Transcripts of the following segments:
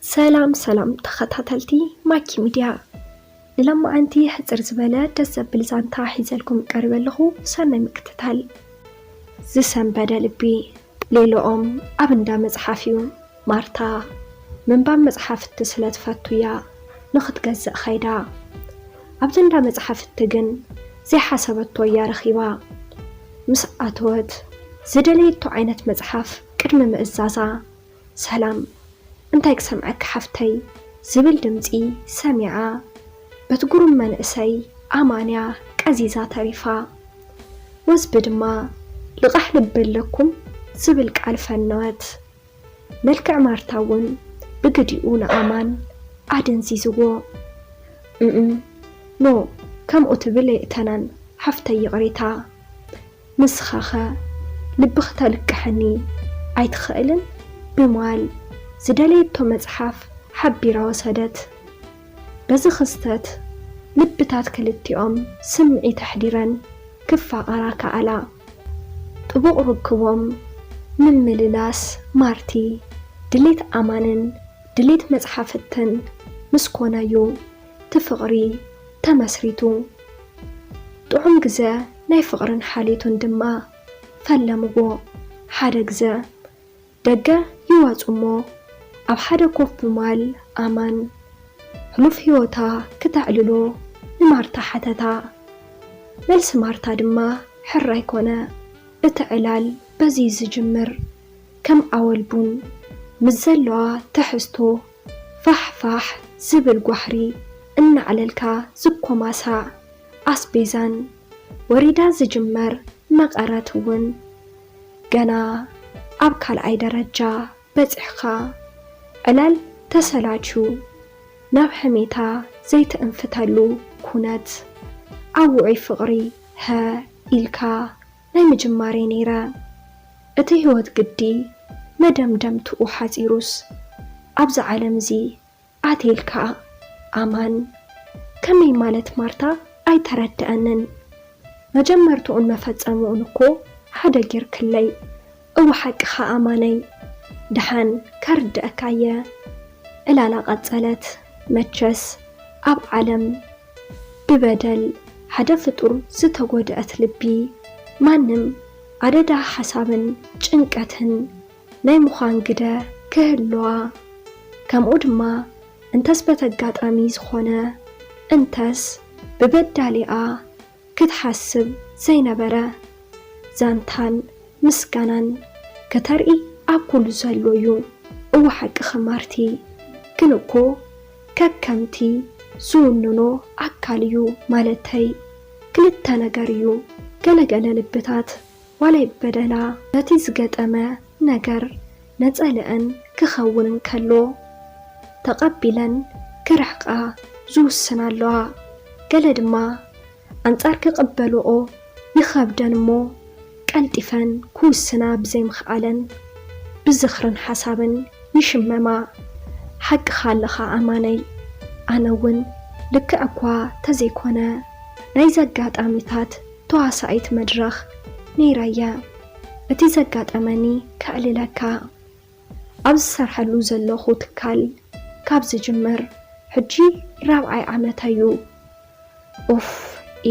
ሰላም ሰላም ተኸታተልቲ ማኪ ሚድያ፣ ንሎማዓንቲ ሕጽር ዝበለ ደስ ዘብል ዛንታ ሒዘልኩም ቀሪበ ኣለኹ። ሰናይ ምክትታል። ዝሰንበደ ልቢ። ሌላኦም ኣብ እንዳ መጽሓፍ እዩ። ማርታ ምንባብ መጽሓፍቲ ስለ ትፈቱ እያ ንኽትገዝእ ኸይዳ። ኣብቲ እንዳ መጽሓፍቲ ግን ዘይሓሰበቶ እያ ረኺባ። ምስ ኣተወት ዝደለየቶ ዓይነት መጽሓፍ ቅድሚ ምእዛዛ፣ "ሰላም፣ እንታይ ክሰምዐኪ ሓፍተይ?" ዝብል ድምጺ ሰሚዓ፣ በቲ ግሩም መንእሰይ ኣማንያ ቀዚዛ ተሪፋ። ወዝቢ ድማ "ልቓሕ ልቢ ኣለኩም?" ዝብል ቃል ፈነወት። መልክዕ ማርታ እውን ብግዲኡ ንኣማን ኣደንዚዝዎ። "እም፣ ኖ፣ ከምኡ ትብል የእተናን ሓፍተይ፣ ይቕሬታ። ንስኻኸ ልቢ ክተልቅሐኒ ኣይትኽእልን?" ብምባል ዝደለየቶ መጽሓፍ ሓቢራ ወሰደት። በዚ ክስተት ልብታት ክልቲኦም ስምዒት ኣሕዲረን ክፋቐራ ከኣላ። ጥቡቕ ርክቦም ንምልላስ ማርቲ ድሌት ኣማንን ድሌት መጽሓፍትን ምስ ኮነዩ እቲ ፍቕሪ ተመስሪቱ። ጥዑም ግዘ ናይ ፍቕርን ሓልዮትን ድማ ፈለምዎ። ሓደ ግዘ ደገ ይወጹ እሞ ኣብ ሓደ ኮፍ ብምባል ኣማን ሕሉፍ ህይወታ ክተዕልሎ ንማርታ ሓተታ። መልሲ ማርታ ድማ ሕራይ ኮነ። እቲ ዕላል በዚ ዝጅምር፣ ከም ኣወል ቡን ምስ ዘለዋ ትሕዝቶ ፋሕ ፋሕ ዝብል ጓሕሪ እናዕለልካ ዝኮማሳ ኣስቤዛን ወሪዳ ዝጅመር መቐረት እውን ገና ኣብ ካልኣይ ደረጃ በጺሕካ፣ ዕላል ተሰላችዩ ናብ ሕሜታ ዘይትእንፍተሉ ኩነት፣ ኣብ ውዑይ ፍቕሪ ሀ ኢልካ ናይ ምጅማረይ ነይረ። እቲ ህይወት ግዲ መደምደምትኡ ሓጺሩስ፣ ኣብዚ ዓለም እዚ ኣትየ ኢልካ ኣማን። ከመይ ማለት ማርታ? ኣይተረድኣንን። መጀመርትኡን መፈጸምኡን እኮ ሓደ ጌርክለይ። እወ ሓቅኻ ኣማነይ፣ ደሓን ከርድኣካ እየ። ዕላላ ቀጸለት። መቸስ ኣብ ዓለም ብበደል ሓደ ፍጡር ዝተጎድኣት ልቢ ማንም ኣደዳ ሓሳብን ጭንቀትን ናይ ምዃን ግደ ክህልዋ፣ ከምኡ ድማ እንተስ በተጋጣሚ ዝኾነ እንተስ ብበዳሊኣ ክትሓስብ ዘይነበረ ዛንታን ምስጋናን ከተርኢ ኣብ ኩሉ ዘሎ እዩ። እወ ሓቅኺ ማርቲ፣ ግን እኮ ከከምቲ ዝውንኖ ኣካል እዩ ማለተይ። ክልተ ነገር እዩ፣ ገለገለ ልብታት ዋላ ይበደላ፣ ነቲ ዝገጠመ ነገር ነጸልአን ክኸውን እንከሎ ተቐቢለን ክርሕቃ ዝውስና ኣለዋ። ገለ ድማ ኣንጻር ክቕበልኦ ይኸብደን እሞ ቀልጢፈን ክውስና ብዘይምኽኣለን ብዝኽርን ሓሳብን ይሽመማ። ሓቅኻ ኣለኻ ኣማነይ፣ ኣነ እውን ልክዕ እኳ ተዘይኮነ ናይዚ ኣጋጣሚታት ተዋሳኢት መድረኽ ነይረየ። እቲ ዘጋጠመኒ ከዕልለካ፣ ኣብ ዝሰርሐሉ ዘለኹ ትካል ካብ ዝጅምር ሕጂ ራብዓይ ዓመተዩ። ኡፍ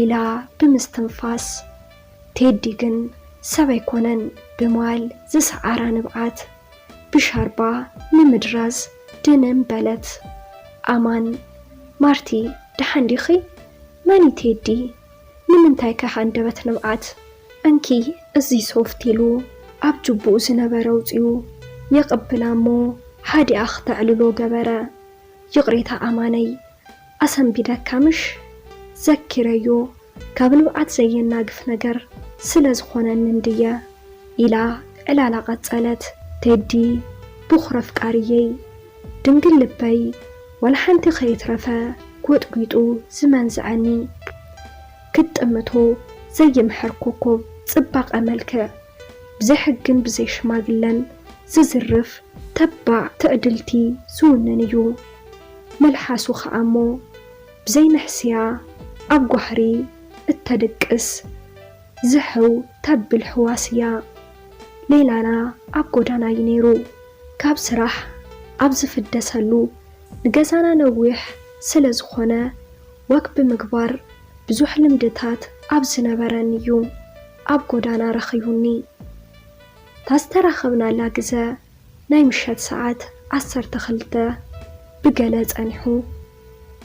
ኢላ ብምስትንፋስ፣ ቴዲ ግን ሰብ ኣይኮነን ብምባል ዝሰዓራ ንብዓት ብሻርባ ንምድራዝ ድንን በለት። ኣማን፣ ማርቲ፣ ደሓን ዲኺ? መን እዩ ቴዲ? ንምንታይ ከ ሃንደበት ንብዓት? እንኪ እዚ ሶፍት ኢሉ ኣብ ጅቡኡ ዝነበረ ኣውጺኡ የቕብላ እሞ ሃዲኣ ክተዕልሎ ገበረ። ይቕሬታ ኣማነይ፣ ኣሰንቢደካ ምሽ? ዘኪረዮ ካብ ንብዓት ዘየናግፍ ነገር ስለ ዝኾነኒ እንድየ ኢላ ዕላላ ቀጸለት። ቴዲ ብኹሪ ኣፍቃሪየይ፣ ድንግል ልበይ ዋላ ሓንቲ ከይትረፈ ጎጥጒጡ ዝመንዝዐኒ፣ ክትጥምቶ ዘይምሕር ኮኮብ ጽባቐ መልክዕ፣ ብዘይ ሕግን ብዘይ ሽማግለን ዝዝርፍ ተባዕ ትዕድልቲ ዝውንን እዩ። መልሓሱ ኸኣ እሞ ብዘይ ንሕስያ ኣብ ጓህሪ እተድቅስ ዝሕው ተብል ሕዋስ እያ። ሌላና ኣብ ጎዳና እዩ ነይሩ። ካብ ስራሕ ኣብ ዝፍደሰሉ፣ ንገዛና ነዊሕ ስለ ዝኾነ፣ ወክ ብምግባር ብዙሕ ልምድታት ኣብ ዝነበረን እዩ ኣብ ጎዳና ረኺቡኒ። እታ ዝተራኸብናላ ግዘ ናይ ምሸት ሰዓት ዓሰርተ ክልተ ብገለ ጸኒሑ።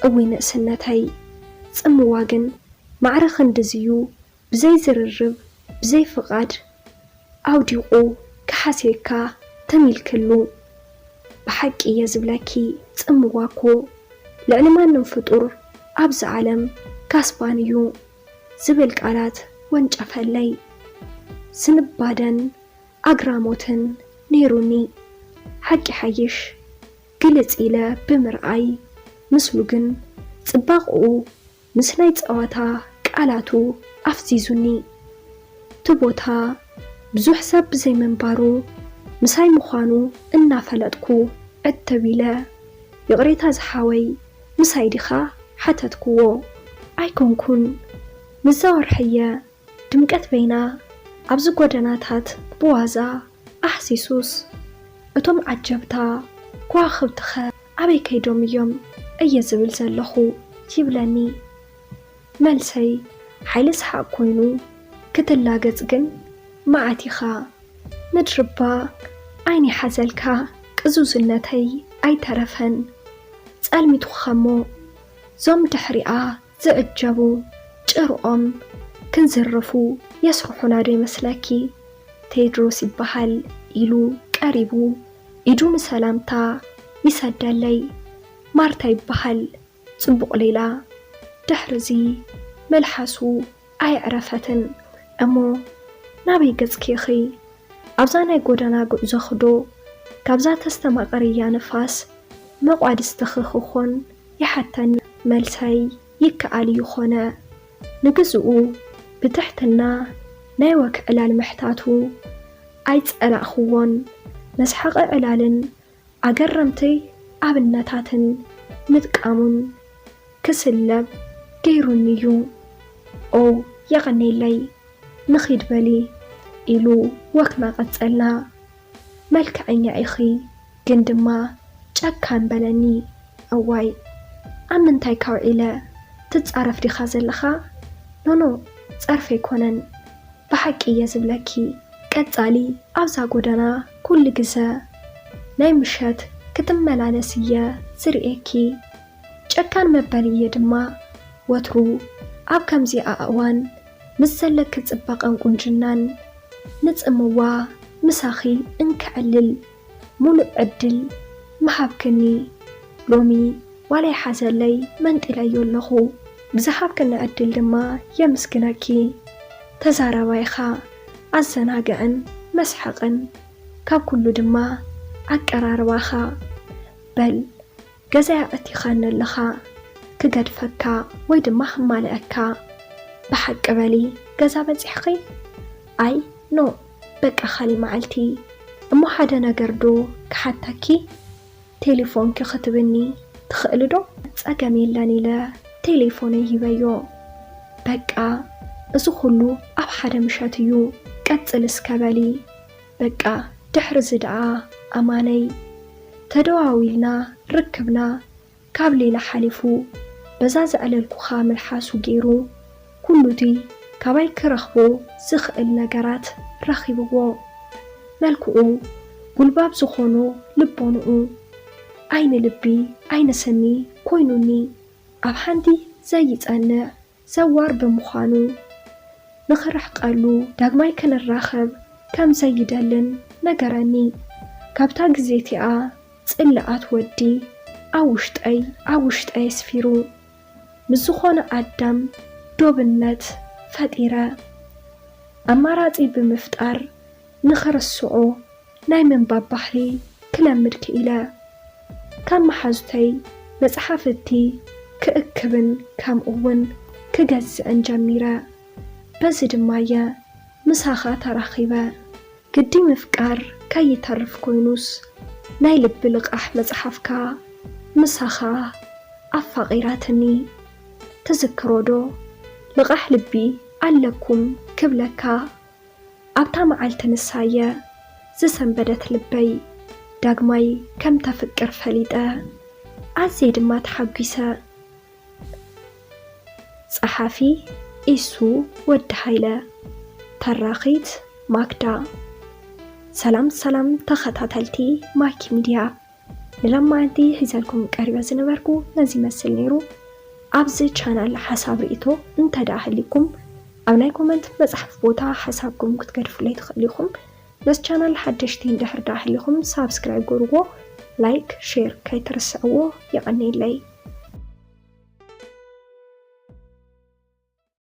እውይ ንእስነተይ፣ ጽምዋ ግን ማዕረ ክንድዝዩ ብዘይ ዝርርብ፣ ብዘይ ፍቓድ ኣውዲቑ ክሓስየካ ተሚልክሉ። ብሓቂ እየ ዝብለኪ፣ ጽምዋ እኮ ልዕሊ ማንም ፍጡር ኣብዚ ዓለም ካስባን እዩ ዝብል ቃላት ወንጨፈለይ። ስንባደን ኣግራሞትን ነይሩኒ። ሓቂ ሓይሽ ግልጽ ኢለ ብምርኣይ፣ ምስሉ ግን ጽባቕኡ ምስ ናይ ጸወታ ቃላቱ ኣፍዚዙኒ። እቲ ቦታ ብዙሕ ሰብ ብዘይምንባሩ፣ ምሳይ ምዃኑ እናፈለጥኩ ዕትብ ኢለ፣ "ይቕሬታ ዝሓወይ፣ ምሳይ ዲኻ?" ሓተትክዎ። "ኣይኮንኩን፣ ምስዛ ወርሕየ ድምቀት በይና ኣብዚ ጎደናታት ብዋዛ ኣሕሲሱስ፣ እቶም ዓጀብታ ከዋኽብትኸ ኣበይ ከይዶም እዮም እየ ዝብል ዘለኹ?" ይብለኒ። መልሰይ ሓይሊ ሰሓቕ ኮይኑ፣ ክትላገጽ ግን መዓት ኢኻ። ምድርባ ዓይኒ ሓዘልካ ቅዙዝነተይ ኣይተረፈን። ጸልሚትኩኸሞ፣ ዞም ድሕሪኣ ዝዕጀቡ ጭርኦም ክንዝርፉ የስርሑና ዶ ይመስለኪ? ቴድሮስ ይበሃል ኢሉ ቀሪቡ ኢዱ ንሰላምታ ይሰደለይ። ማርታ ይበሃል፣ ጽቡቕ ሌላ። ድሕርዚ መልሓሱ ኣየዕረፈትን። እሞ ናበይ ገጽኪ ኢኺ? ኣብዛ ናይ ጎደና ጉዕዞ ክዶ ካብዛ ተስተማቐርያ ንፋስ መቋድስትኺ ክኾን ይሓተኒ። መልሰይ ይከኣል እዩ ኾነ። ንግዝኡ ብትሕትና ናይ ወክ ዕላል ምሕታቱ ኣይጸላእኽዎን። መስሓቒ ዕላልን ኣገረምቲ ኣብነታትን ምጥቃሙን ክስለብ ገይሩኒ እዩ። "ኦ፣ የቐኔለይ፣ ንኺድ በሊ" ኢሉ ወክና ቀጸልና። "መልክዐኛ ኢኺ፣ ግን ድማ ጨካን" በለኒ። እዋይ፣ ኣብ ምንታይ ካውዒለ? ትጻረፍ ዲኻ ዘለኻ? ኖኖ፣ ጸርፊ ኣይኮነን። ብሓቂ እየ ዝብለኪ። ቀጻሊ ኣብዛ ጎደና ኩሉ ግዘ ናይ ምሸት ክትመላለስ እየ ዝርእየኪ። ጨካን መበል እየ ድማ። ወትሩ ኣብ ከምዚኣ እዋን ምስ ዘለኪ ጽባቐን ቁንጅናን ንጽምዋ ምሳኺ እንክዕልል ሙሉእ ዕድል ምሃብክኒ። ሎሚ ዋላ ይሓዘለይ መንጢለዮ ኣለኹ። ብዝሃብክኒ ዕድል ድማ የምስግነኪ። ተዛራባይኻ፣ ኣዘናግዕን መስሓቕን፣ ካብ ኩሉ ድማ ኣቀራርባኻ። በል ገዛይ ኣእቲኻኒ ኣለኻ፣ ክገድፈካ ወይ ድማ ክማልኣካ። ብሓቂ በሊ፣ ገዛ በጺሕኺ? ኣይ ኖ፣ በቃ ካሊእ መዓልቲ። እሞ ሓደ ነገር ዶ ክሓተኪ? ቴሌፎንኪ ክትብኒ ትኽእሊ ዶ? ጸገም የለን ኢለ ቴሌፎነይ ሂበዮ። በቃ እዚ ኩሉ ኣብ ሓደ ምሸት እዩ፣ ቀጽል እስከ በሊ። በቃ ድሕሪ እዚ ደኣ ኣማነይ። ተደዋዊልና ርክብና ካብ ሌላ ሓሊፉ በዛ ዘዕለልኩኻ መልሓሱ ገይሩ ኩሉቲ ካባይ ክረኽቦ ዝኽእል ነገራት ረኺብዎ። መልክዑ ጉልባብ ዝኾኖ ልቦንኡ፣ ዓይኒ ልቢ ዓይኒ ስኒ ኮይኑኒ፣ ኣብ ሓንቲ ዘይጸንዕ ዘዋር ብምዃኑ፣ ንኽርሕቀሉ ዳግማይ ክንራኸብ ከም ዘይደልን ነገረኒ። ካብታ ግዜ እቲኣ ጽልኣት ወዲ ኣብ ውሽጠይ ኣብ ውሽጠይ ኣስፊሩ። ምስ ዝኾነ ኣዳም ዶብነት ፈጢረ። ኣማራጺ ብምፍጣር ንኽርስዖ ናይ ምንባብ ባህሊ ክለምድ ክኢለ። ካብ መሓዙተይ መጽሓፍቲ ክእክብን ከምኡውን ክገዝእን ጀሚረ። በዚ ድማየ ምሳኻ ተራኺበ። ግዲ ምፍቃር ከይተርፍ ኮይኑስ፣ ናይ ልቢ ልቓሕ መጽሓፍካ ምሳኻ ኣፋቒራትኒ። ትዝክሮ ዶ? ልቓሕ ልቢ ኣለኩም ክብለካ። ኣብታ መዓልቲ ንሳየ ዝሰንበደት ልበይ፣ ዳግማይ ከም ተፍቅር ፈሊጠ ኣዝየ ድማ ተሓጒሰ። ጸሓፊ ኢሱ ወዲ ሃይለ። ተራኺት ማክዳ። ሰላም ሰላም ተኸታተልቲ ማኪ ሚድያ። ንሎማዓንቲ ሒዘልኩም ቀሪበ ዝነበርኩ ነዚ ይመስል ነይሩ። ኣብዚ ቻናል ሓሳብ ርእይቶ እንተ ደኣ ህሊኩም ኣብ ናይ ኮመንት መጽሓፍ ቦታ ሓሳብኩም ክትገድፉለይ ትኽእሉ ኢኹም። ነዚ ቻናል ሓደሽቲ እንድሕር ደኣ ህሊኹም ሳብስክራይብ ጎርዎ፣ ላይክ፣ ሼር ከይትርስዕዎ። የቐንየለይ።